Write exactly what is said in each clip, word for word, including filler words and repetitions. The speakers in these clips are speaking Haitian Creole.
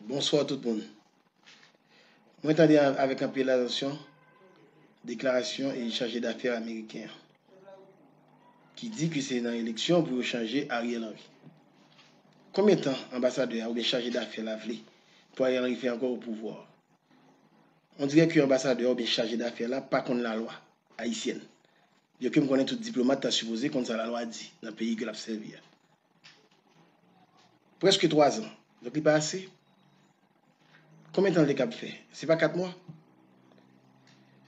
Bonswa tout moun. Mwen tande avèk anpil atansyon deklarasyon e chaje dafè ameriken an, ki di ke se nan eleksyon pou yo chanje Ariel Henry. Konbyen tan anbasadè a oubyen chaje dafè la vle pou Ariel Henry fè ankò o pouvwa? On dirè ke anbasadè a oubyen chaje dafè la pa konn lalwa ayisyèn. Byenke m konnen tout diplomat ta sipoze konn sa lalwa di nan peyi ke l ap sèvi a. Prèske twa zan. Donk li pa ase? Konbyen tan l te kab fè? Se pa kat mwa?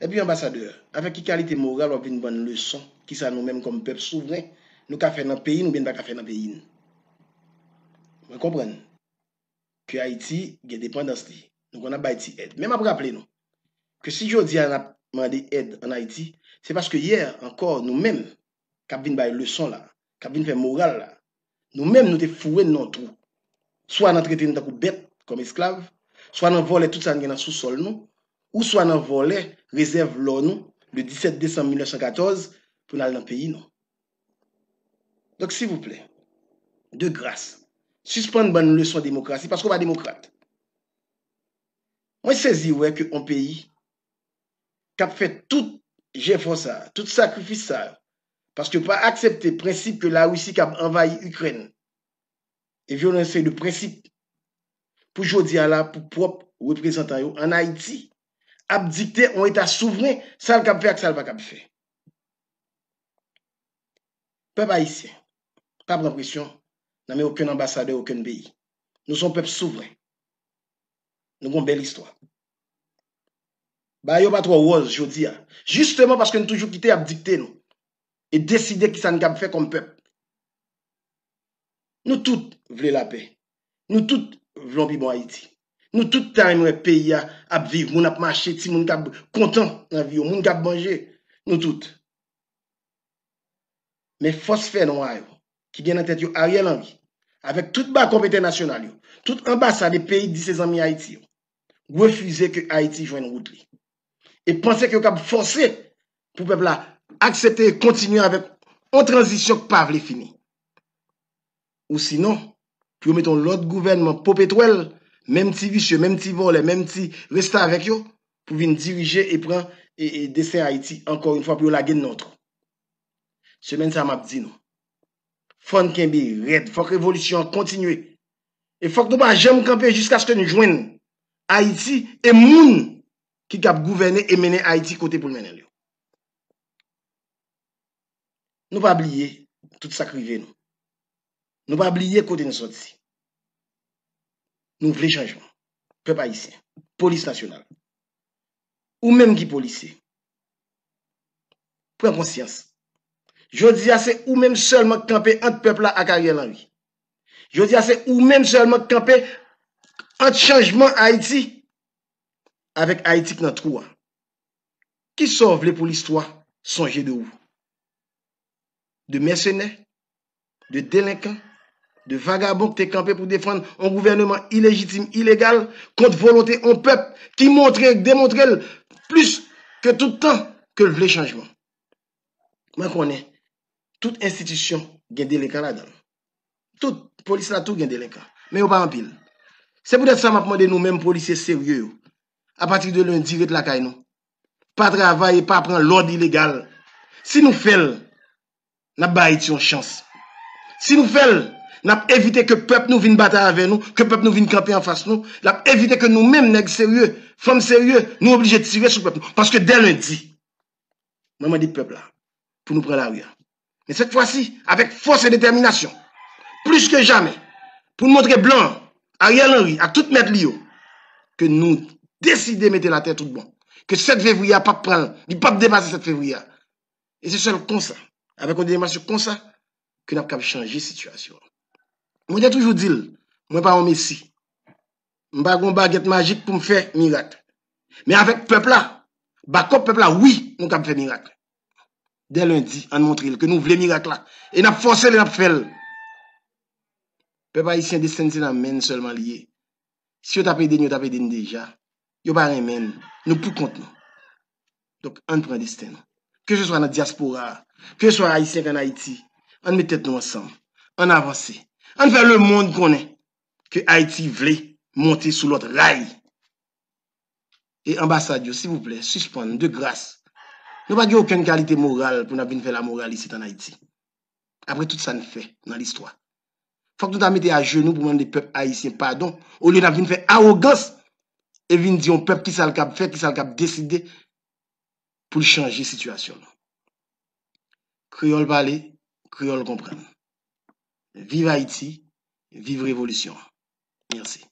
Epi anbasadè, avèk ki kalite moral w ap vin ban n leson kisa nou menm kòm pèp souvren nou ka fè nan peyi n oubyen n pa ka fè nan peyi n? Mwen konprann ke Ayiti gen depandans li. Nou konn ap bay ti èd. Men m ap raple nou ke si jodi a n ap mande èd ann Ayiti, se paske yè ankò nou menm k ap vin bay leson la, k ap vin fè moral la, nou menm nou te foure n nan yon twou. Swa nan trete n tankou bèt, kòm esklav, swa nan vòlè tout sa n gen nan sousòl nou, ou swa nan vòlè rezèv lò nou le disèt desanm mil nèf san katòz pou n al nan peyi nou. Donk, silvouplè, de gras, sispann ban n leson demokrasi paske w pa demokrat. Mwen sezi wè ke yon peyi k ap fè tout jefò sa, tout sakrifis sa yo, paske yo pa aksepte prensip ke Larisi kab anvayi Ikrèn e vyole yon seri de prensip pou jodi a la pou pwòp reprezantan yo ann Ayiti ap dikte yon eta souvren sa l kab fè ak sa l pa kab fè. Pèp ayisyen, pa pran presyon nan men okenn anbasadè okenn peyi. Nou se yon pèp souvren. Nou gen yon bèl istwa. Bagay yo pa twò wòz jodi a, jisteman paske n toujou kite y ap dikte nou e deside kisa n kab fè kòm pèp. Nou tout vle lapè. Nou tout vle yon pi bon Ayiti. Nou tout ta renmen wè peyi a ap viv, moun ap mache, timoun k ap kontan nan vi yo, moun k ap manje. Nou tout. Men fòs fènwa yo, ki gen nan tèt yo Ariel Henry, avèk tout bakòp entènasyonal yo, tout anbasad e peyi k di se zanmi Ayiti yo, refize ke Ayiti jwenn wout li. E panse ke yo kab fòse pou pèp la aksepte e kontinye avèk yon tranzisyon k pa vle fini. Ou sinon, pou yo mete yon lòt gouvènman popetwèl, menm ti visye, menm ti vòlè, menm ti restavèk yo, pou vin dirije e pran e, e desten Ayiti, ankò yon fwa, pou yo lage n nan yon twou. Semèn sa a, m ap di nou, fò n kenbe rèd, fòk revolisyon an kontinye. E fòk nou pa janm kanpe jiskaske n jwenn Ayiti e moun ki kab gouvène e mennen Ayiti kote pou l mennen l yo. Nou pa bliye tout sa k rive nou. Nou pa bliye kote n soti. Nou vle chanjman. Pèp ayisyen, polis nasyonal, ou menm ki polisye, pran konsyans. Jodi a, se ou menm sèlman k kanpe ant pèp la ak Ariel Henry. Jodi a, se ou menm sèlman k kanpe ant chanjman Ayiti avèk Ayiti k nan twou a. Kisa w vle pou listwa sonje de ou? De mèsenè, de delenkan, de vagabon k te kanpe pou defann yon gouvèneman ilejitim, ilegal, kont volonte yon pèp ki montre, demontre l plis ke tout tan ke l vle chanjman. Mwen konnen tout enstitisyon gen delenkan ladan l. Tout, polis la tou gen delenkan. Men yo pa anpil. Se poutèt sa m ap mande nou menm polisye serye yo, apati de lendi, ret lakay nou. Pa travay e pa pran lòd ilegal. Si nou fè l, n ap ba Ayiti yon chans. Si nou fè l, n ap evite ke pèp nou vin batay avè nou, ke pèp nou vin kanpe anfas nou, l ap evite ke nou menm, nèg serye, fanm serye, nou oblije tire sou pèp nou. Paske dè lendi, mwen mande pèp la pou nou pran lari a. Men sèt fwa si, avèk fòs e detèminasyon, plis ke jamè, pou n montre blan an, Ariel Henry ak tout mèt li yo, ke nou deside mete l atè tout bon. Ke sèt fevriye a p ap pran l, li p ap depase sèt fevriye a. E se sèl konsa, avèk yon detèminasyon konsa, ke n ap kab chanje sitiyasyon an. Mwen te toujou di l, mwen pa yon mesi. M pa gen yon bagèt majik pou m fè mirak. Men avèk pèp la, bakòp pèp la, wi, nou kab fè mirak. Dè lendi, ann montre l ke nou vle mirak la. E n ap fòse l e n ap fè l. Pèp ayisyen, desten n se nan men n sèlman li ye. Si yo t ap ede n, yo t ap ede n deja. Yo pa renmen n. Nou pou kont nou. Donk, ann pran desten nou. Keseswa nan dyaspora a, keseswa ayisyen k ann Ayiti, ann met tèt nou ansanm. Ann avanse. Ann fè lemonn konnen ke Ayiti vle monte sou lòt ray. E anbasad yo, silvouplè, sispann, de gras. Nou pa gen okenn kalite moral pou n ap vin fè lamoral isit ann Ayiti. Apre tout sa n fè nan listwa. Fòk nou ta mete ajenou pou mande pèp ayisyen padon, olye n ap vin fè awogans e vin di yon pèp kisa l kab fè, kisa l kab deside pou l chanje sitiyasyon l. Kreyòl pale, kreyòl konprann. Viv Ayiti, viv revolisyon an. Mèsi.